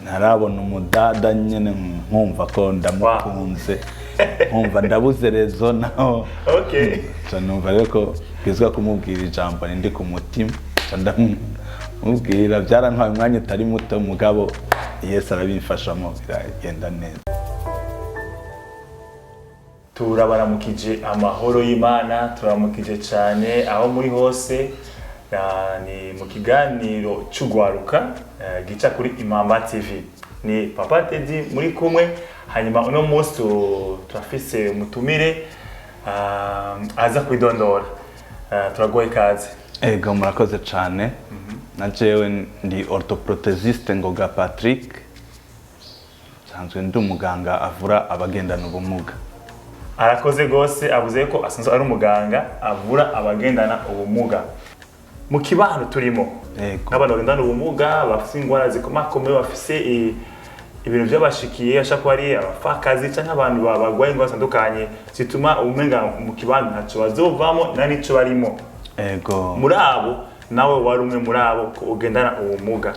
Ntarabona umudada nyene, nkumva ko ndamukunze, nkumva ndabuze rezo naho. Nca numva rero ko bwizwa kumubwira ijambo rindi ku mutima, nca ndamubwira. Byarantwaye umwanya utari muto, mugabo Yesu arabimfashamo, biragenda neza. Turabaramukije, amahoro y'Imana, turaramukije cyane aho muri hose. Ni mu kiganiro cy'ugwaruka gica kuri Impamba TV. Ni Papa Teddy muri kumwe. Hanyuma uno munsi turafise umutumire aza kwidondora. Turaguha ikaze. Ego, murakoze cyane. Na jewe ndi orthoprothésiste Ngoga Patrick, nsanzwe ndi umuganga avura abagendana ubumuga. Arakoze rwose, avuze ko asanzwe ari umuganga avura abagendana ubumuga. Mu kibano turimo nk'abantu bagendana ubumuga bafite indwara zikomakomeye, bafise ibintu byabashikiye, ashobora kuba ari abapfakazi cyangwa abantu barwaye indwara zitandukanye zituma umenga mu kibano ntacyo bazovamo nta n'icyo barimo. Muri abo nawe wari umwe muri abo ko ugendana ubumuga.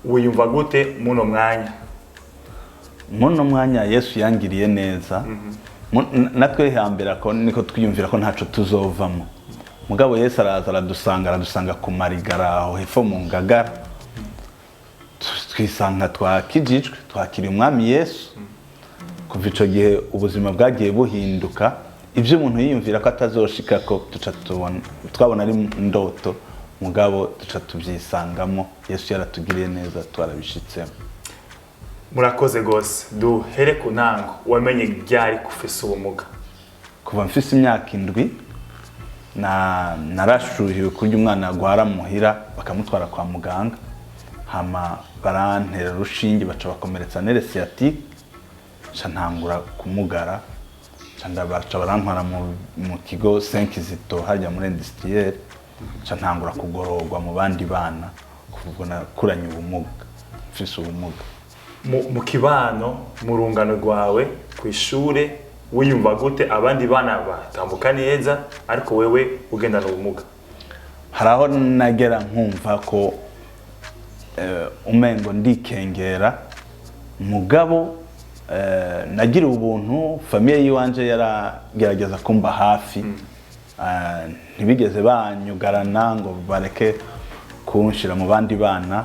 Wiyumva gute muno mwanya? Muno mwanya Yesu yangiriye neza. Natwe hambere ko niko twiyumvira ko ntaco tuzovamo, mugabo Yesu araza aradusanga, aradusanga ku marigara aho hepfo mu Ngagara. Twisanga twakijijwe, twakiriye Umwami Yesu. Kuva ico gihe ubuzima bwagiye buhinduka. Ibyo umuntu yiyumvira ko atazoshika ko duca tubona, twabona ari ndoto, mugabo duca tubyisangamo. Yesu yaratugiriye neza, twarabishitsemo. Murakoze rwose. Duhere ku ntango, wamenye ryari ko ufise ubumuga? Kuva mfise imyaka 7 na narashuhiwe kurya umwana agwara muhira bakamutwara kwa muganga, hama barantera urushinge, baca bakomeretsa nerf sciatique, nca ntangura kumugara, nca ndabaca barantwara mu kigo Saint Kizito harya muri industriel, nca ntangura kugororwa mu bandi bana. Kuva ubwo nakuranye ubumuga, mfise ubumuga. Mu kibano, mu rungano rwawe, ku ishure, wiyumva gute abandi bana batambuka neza ariko wewe ugendana ubumuga? Hari aho nagera nkumva ko umengo ndikengera, mugabo nagira ubuntu, famille yiwanje yaragerageza kumba hafi. Ntibigeze banyugarana ngo bareke kunshira mu bandi bana,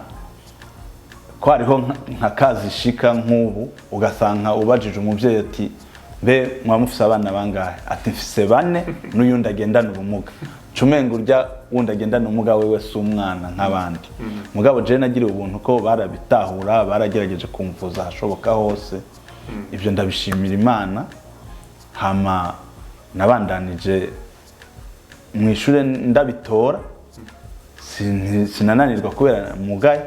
ko hariho nka kazishika nk'ubu ugasanga ubajije umubyeyi ati: "Mbe mwaba mufise abana bangahe?" Ati: "Mfise bane n'uyundi agendana ubumuga." Cumenga urya wundi agendana ubumuga wewe si umwana nk'abandi. Mugabo jewe nagiriwe ubuntu ko barabitahura, baragerageje kumvuza ahashoboka hose. Ibyo ndabishimira Imana. Hama nabandanije mu ishure ndabitora. Sinananirwa kubera mugaye,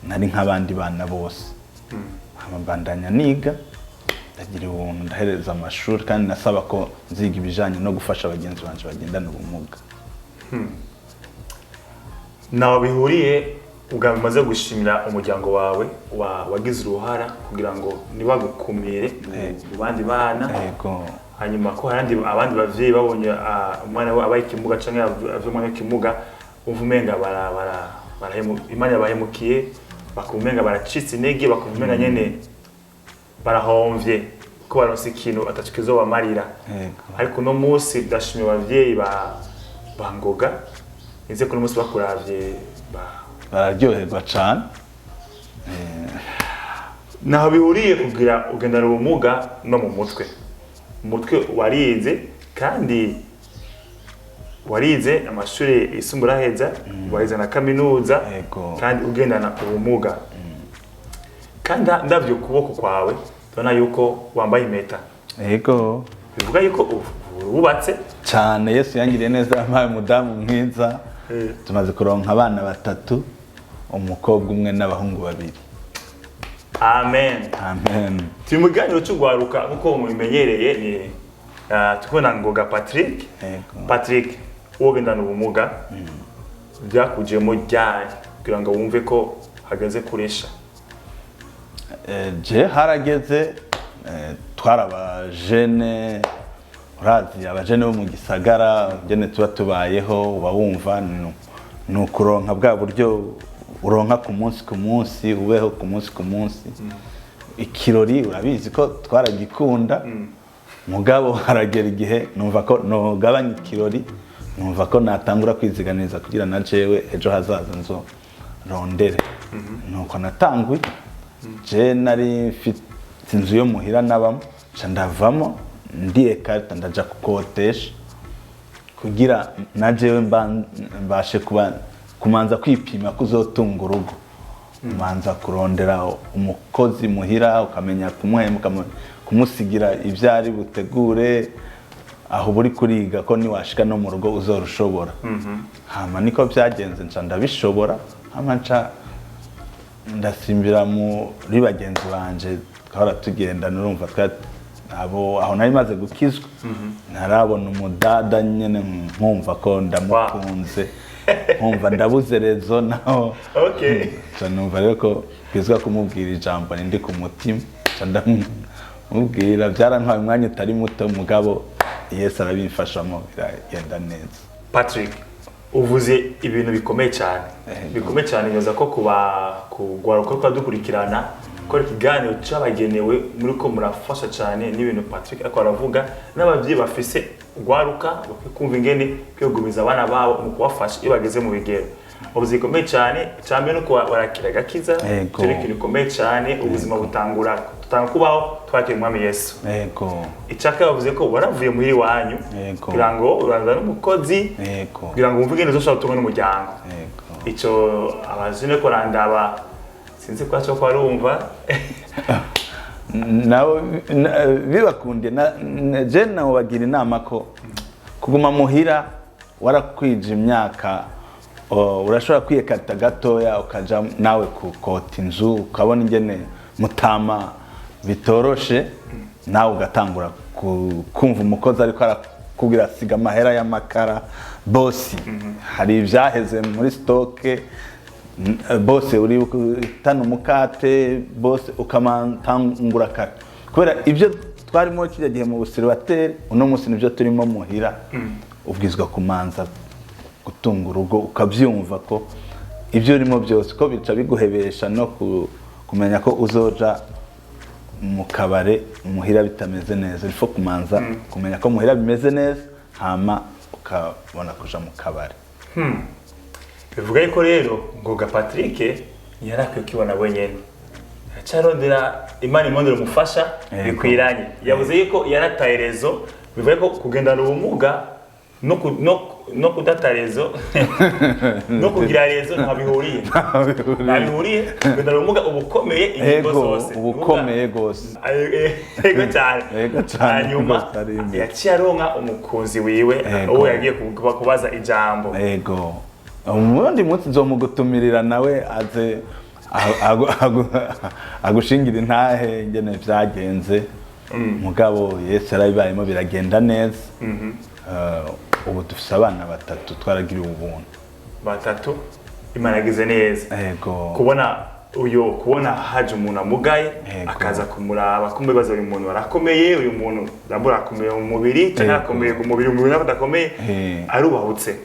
nari nk'abandi bana bose. Hama mbandanya niga, ndagira ubuntu ndahereza amashuri, kandi nasaba ko nziga ibijanye no gufasha bagenzi banje bagendana ubumuga. Nawe bihuriye ubwa bimaze gushimira umuryango wawe wagize uruhara kugira ngo ntibagukumire mu bandi bana. Hanyuma ko hari abandi bavyeyi babonye umwana we abaye ikimuga canke avuye umwana w'ikimuga, umva umenga Imana yabahemukiye, bakumva umenga baracitse intege, bakumva umenga nyene barahomvye ko baronse ikintu ataco kizobamarira. Ariko uno munsi ndashimira abavyeyi ba Ngoga, nize ko uno munsi bakuravye ba Bararyoherwa cane. Naho bihuriye kugira ugendana ubumuga no mu mutwe. Mu mutwe warize, kandi warize amashuri yisumbuye araheza, warize na kaminuza. Kandi ugendana ubumuga, kandi ndavye ukuboko kwawe tubona yuko wambaye impeta. Bivuga yuko wubatse. Cane, Yesu yangiriye neza, yampaye umudamu mwiza. Tumaze kuronka abana batatu, umukobwa umwe n'abahungu babiri. Amen. Amen. Turi mu kiganiro cy'ugwaruka nk'uko mubimenyereye, ni turi na Ngoga Patrick. Patrick, wogendana ubumuga byakujemo ryari kugira ngo wumve ko hageze kuresha? Je harageze, twari abajene, urazi abajene bo mu gisagara ngene tuba tubayeho, uba wumva ni ukuronka bwa buryo. Uronka ku munsi ku munsi, ubeho ku munsi ku munsi. Ikirori urabizi ko twaragikunda, mugabo haragera igihe numva ko nogabanya ikirori, numva ko natangura kwiziganiza kugira na jewe ejo hazaza nzo rondere. Nuko natanguye. Je nari mfite inzu yo muhira nabamo, nca ndavamo, ndiyekarita, ndaja kukotesha kugira na jewe mbashe kuba kumanza kwipima kuzotunga urugo. Umanza kurondera umukozi muhira, ukamenya kumuhemba, kumusigira ibyo ari butegure, aho uba uri kuriga ko niwashika no mu rugo uzorushobora. Hama niko byagenze, nca ndabishobora, hama nca ndasimbira muri bagenzi banje twahora tugenda. Nurumva abo aho nari maze gukizwa, ntarabona umudada nyene, nkumva ko ndamukunze, nkumva ndabuze réseau naho. Nca numva rero ko bwizwa kumubwira ijambo nindi ku mutima, nca ndamubwira. Byarantwaye umwanya utari muto, mugabo Yesu arabimfashamo, biragenda neza. Patrick, uvuze ibintu bikomeye cyane, bikomeye cyane. Nyoza ko kuba kugwaruka ko dukurikirana ko ikiganiro cyabagenewe muri ko murafasha cyane n'ibintu Patrick ariko aravuga, n'ababyeyi bafise ugwaruka bakwiye kumva ingene kwigumiza abana babo mu kubafasha iyo bageze mu bigero. Ubuzi bikomeye cyane cyane no kuba barakira agakiza. Icyo ni ikintu gikomeye cyane. Ubuzima butangura, tutanga kubaho twakira Umwami Yesu. Icaka bavuze ko waravuye muhira iwanyu kugira ngo uranza n'umukozi kugira ngo wumve ingene uzoshobora gutunga n'umuryango. Ico abajene ko randaba, sinzi ko aco ko arumva. Nawe bibakundiye je nawe bagira inama ko kuguma muhira warakwije imyaka, urashobora kwiyekata gatoya, ukaja nawe kukota inzu, ukabona ingene mutama bitoroshe, nawe ugatangura kumva umukozi ariko arakubwira: "Siga amahera y'amakara bosi, hari ivyaheze muri stock bose, uri utana umukate bose," ukamantangura kare, kubera ibyo twarimo kijya gihe mu busiribateri, uno munsi nibyo turimo muhira. Ubwizwa kumanza gutunga urugo, ukabyumva ko ibyo urimo byose ko bica biguhebesha no kumenya ko uzoja mu kabare muhira bitameze neza. Il faut kumanza kumenya ko muhira bimeze neza, hama ukabona kuja mu kabare. Bivuga yuko rero Ngoga Patrick yarakwiye kwibona wenyene, acarondera Imana imondera umufasha bikwiranye. Yavuze yuko yarataye réseau, bivuga ko kugendana ubumuga no kudata réseau no kugira réseau ntaho bihuriye, ntaho bihuriye. Kugendana ubumuga uba ukomeye ingingo zose. Uba ukomeye gose. Ego cyane. Ego cyane, Hanyuma rwose ari imbere. yaciye aronka umukunzi wiwe, uwo yagiye kubaza ijambo. Ego, umundi munsi nzomugutumirira nawe aze agushingira intahe ingene vyagenze. Mugabo Yesu yarabibayemo, biragenda neza. Ubu dufise abana batatu, twaragiriwe ubuntu. Batatu, Imana yagize neza. Kubona uyu, kubona haje umuntu amugaye, akaza kumuraba, kumubaza: "Uyu muntu arakomeye, uyu muntu ndabura akomeye mu mubiri cyangwa akomeye ku mubiri, umubiri ntabwo adakomeye, arubahutse."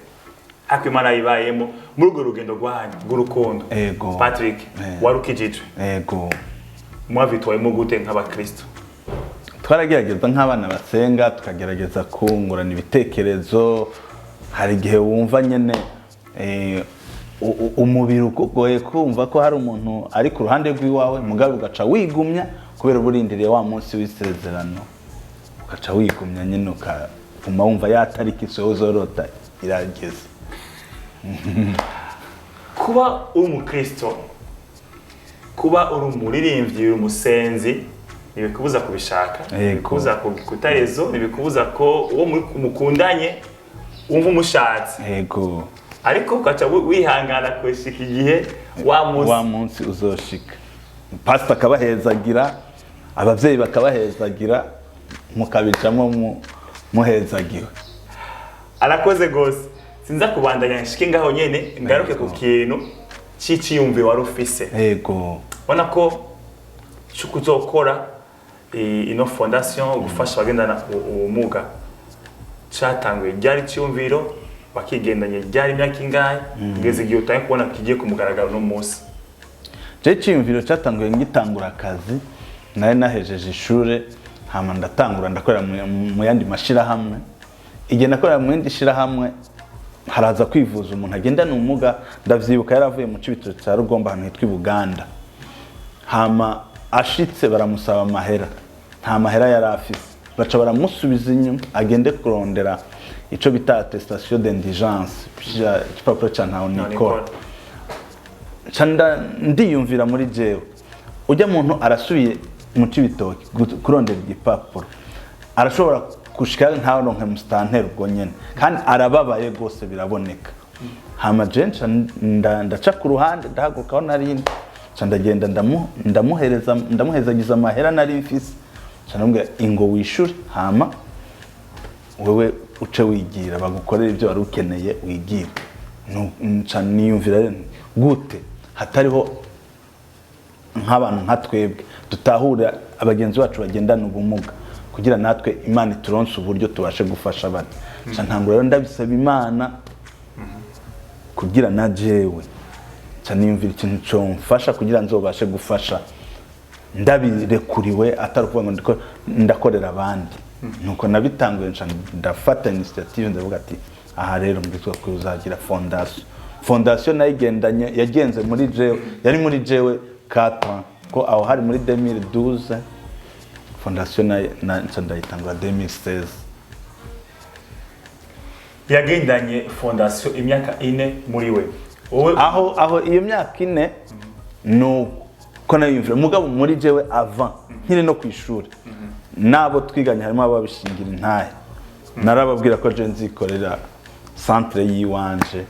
Ariko Imana yibayemo muri urwo rugendo rwanyu rw'urukundo. Patrick, warukijijwe? Ego. Mwabitwayemo gute nk'abakristo? Twaragerageza nk'abana basenga, tukagerageza kungurana ibitekerezo. Hari igihe wumva nyine umubiri ukugoye kumva ko hari umuntu ari ku ruhande rw'iwawe, mugabo ugaca wigumya kubera uba urindiriye wa munsi w'isezerano, ugaca wigumya nyine, ukaguma wumva ya tariki soho uzorota irageze. Kuba uri umukristo, kuba uri umuririmbyi, uri umusenzi, ntibikubuza kubishaka, ntibikubuza kutarezo, ntibikubuza ko uwo mukundanye wumva umushatse, ariko ugaca wihangana kushika igihe wa munsi. Wa munsi uzoshika, pasita akabahezagira, ababyeyi bakabahezagira, mukabicamo muhezagiwe. Arakoze gose. Sinza kubandanya, nshike ngaho nyene, ngaruke ku kintu c'iciyumviro wari ufise. Ubona ko c'uko uzokora ino fondation gufasha abagendana ubumuga, catanguye ryari iciyumviro? Wakigendanye ryari, imyaka ingahe, kugeza igihe utangiye kubona kigiye ku mugaragaro uno munsi? Je, iciyumviro cyatanguye ngitangura akazi. Nari nahejeje ishure, hama ndatangura ndakorera mu yandi mashirahamwe. Igihe nakorera mu yindi shirahamwe, haraza kwivuza umuntu agendana ubumuga. Ndavyibuka, yaravuye mu Cibitoke cya Rugombo, ahantu hitwa i Buganda. Hama ashitse baramusaba amahera, nta mahera yari afise, baca baramusubiza inyuma agende kurondera ico bita attestation d'indigence, igipapuro ca ntaho nikora. Nca ndiyumvira muri jewe, ujya muntu arasubiye mu Cibitoki kurondera igipapuro, arashobora gushika ntaronke musitanteri ubwo nyene, kandi arababaye rwose, biraboneka. Hama je nca ndaca ku ruhande, ndahaguruka aho nari ndi, nca ndagenda ndamuhereza, ndamuhezagiza amahera nari mfise. Nca ndamubwira ingo wishure, hama wewe uce wigira bagukorera ibyo wari ukeneye, wigira. Nca niyumvira rero nti, gute hatariho nk'abantu nka twebwe dutahura abagenzi bacu bagendana ubumuga, kugira natwe Imana ituronse uburyo tubashe gufasha abandi? Nca ntangura rero ndabisaba Imana kugira na jewe, nca niyumvira ikintu comfasha kugira nzobashe gufasha ndabirekuriwe, atari ukuvuga ngo ndiko ndakorera abandi. Nuko nabitanguye, nca ndafata initiative, ndavuga ati aha rero mbwizwa kuzagira fondation. Fondation nayigendanye, yagenze muri jewe, yari muri jewe 4, ko aho hari muri 2012. Fondation nca ndayitangura 2016. Yagendanye fondation imyaka 4 muri we, wowe? Aho iyo myaka 4 nuko nayumvira, mugabo muri jewe avant, nkiri no ku ishuri, n'abo twiganye harimo ababishingira intahe, narababwira ko je nzikorera centre yiwanje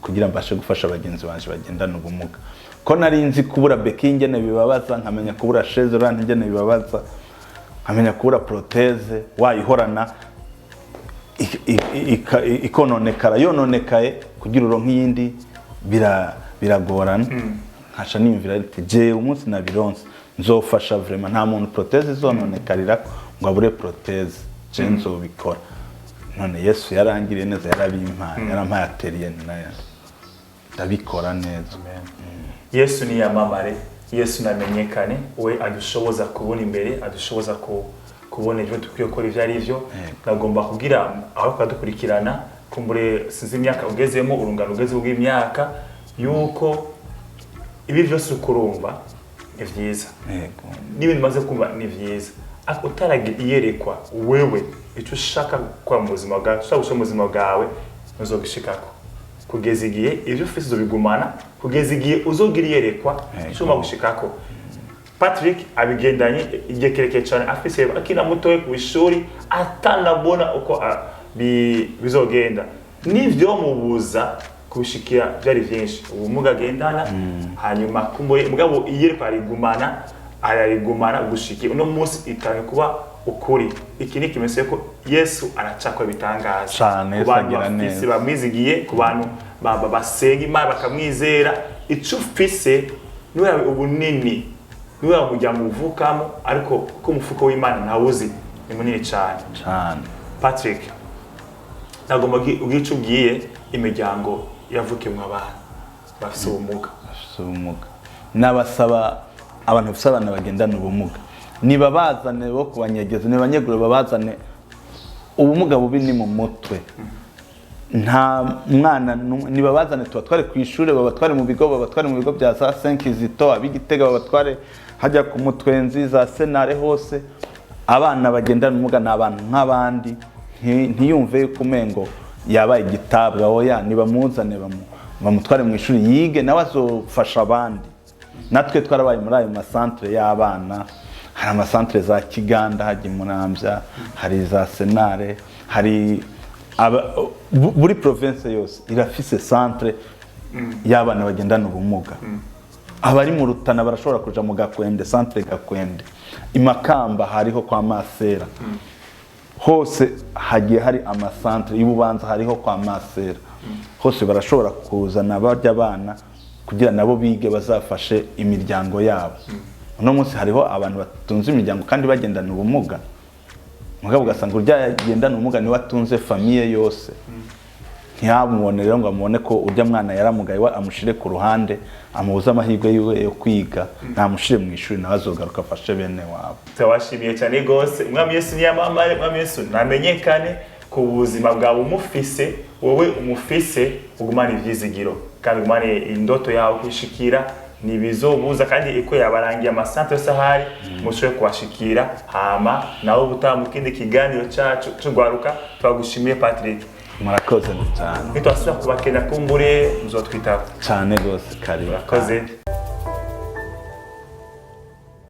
kugira mbashe gufasha bagenzi banje bagendana ubumuga, ko nari nzi kubura béquille ingene bibabaza, nkamenya kubura chaise roulante ingene bibabaza, nkamenya kubura prothèse wayihorana ikononekara, yononekaye kugira uronke iyindi biragorana. Nkaca niyumvira ati jewe umunsi nabironse nzofasha vraiment, nta muntu prothèse izononekarira ngo abure prothèse, je nzobikora. None Yesu yarangiriye neza, yarabimpaye, yarampaye atelier nayo ndabikora neza. Yesu niyamamare, Yesu namenyekane, we adushoboza kubona imbere, adushoboza kubona ibyo dukwiye gukora ibyo ari byo. Nagomba kugira aho kudukurikirana, kumbure sinzi imyaka ugezemo, urungano ugeze rw'imyaka, yuko ibi byose ukurumva ni vyiza, n'ibintu umaze kumva ni vyiza, ariko utaragira iyerekwa wewe icyo ushaka gukora mu buzima bwawe, ushaka gushyira mu buzima bwawe, ntuzogishikako kugeza igihe ibyo ufise uzobigumana, kugeza igihe uzogira iyerekwa icyo ugomba gushikako. Patrick abigendanye igihe kirekire cyane, afise akina mutoya ku ishuri, atanabona uko bizogenda, n'ivyo mubuza kubishikira byari byinshi, ubumuga agendana. Hanyuma kumbure mugabo iyerekwa arigumana, ararigumana gushika uno munsi itange kuba ukuri. Iki ni ikimenyetso ko Yesu aracakora ibitangaza Cane, ku bantu Yesu agira bafise neza. bamwizigiye, ku bantu basenga Imana bakamwizera. Ico ufise nurabe ubunini, nurabe umuryango uvukamo, ariko ko umufuko w'Imana ntawuzi, ni munini cyane. Cane. Patrick, nagomba ugire ico ubwiye imiryango yavukiyemwo abana bafise ubumuga. Bafise ubumuga. Nabasaba, abantu bafise abana bagendana ubumuga, nibabazane bo kubanyegeza, nibanyegure babazane. Ubumuga bubi ni mu mutwe, nta mwana nibabazane tubatware ku ishuri, babatware mu bigo, babatware mu bigo bya za Saint Kizito, ab'Igitega babatware hajya ku Mutwenzi, za Senare hose. Abana bagendana ubumuga ni abantu nk'abandi, ntiyumve yuko umengo yabaye igitabwa. Oya, nibamuzane bamutware mu ishuri yige, nawe azofasha abandi. Natwe twarabaye muri ayo masantere y'abana. Hari amasantere za Kiganda, hajya i Muramvya, hari za Senare, hari buri province yose irafise centre y'abana bagendana ubumuga. Abari mu Rutana barashobora kuja mu Gakwende, centre Gakwende. I Makamba hariho kwa Masera. Hose hagiye hari amasantere y'Ububanza, hariho kwa Masera. Hose barashobora kuzana barya abana kugira nabo bige, bazafashe imiryango yabo. Uno munsi hariho abantu batunze imiryango kandi bagendana ubumuga, mugabo ugasanga urya yagendana ubumuga niwe atunze famille yose. Ntiyamubone rero ngo amubone ko urya mwana yaramugaye, we amushire ku ruhande, amubuze amahirwe yiwe yo kwiga. Namushire mu ishuri, nawe azogaruka afashe bene wabo. Turabashimiye cyane rwose. Umwami Yesu niyamamare, Umwami Yesu namenyekane ku buzima bwawe. Umufise, wowe umufise, ugumane ivyizigiro kandi ugumane indoto yawe kwishikira, ntibizobuza. Kandi iko yabarangiye ama centres yose ahari, mushobore kubashikira. Hama nawe ubutaha mu kindi kiganiro cacu c'Urwaruka. Turagushimiye, Patrick. Murakoze cyane. Nitwasubira kubakena, kumbure muzotwitaba. Cyane rwose, karibu. Murakoze.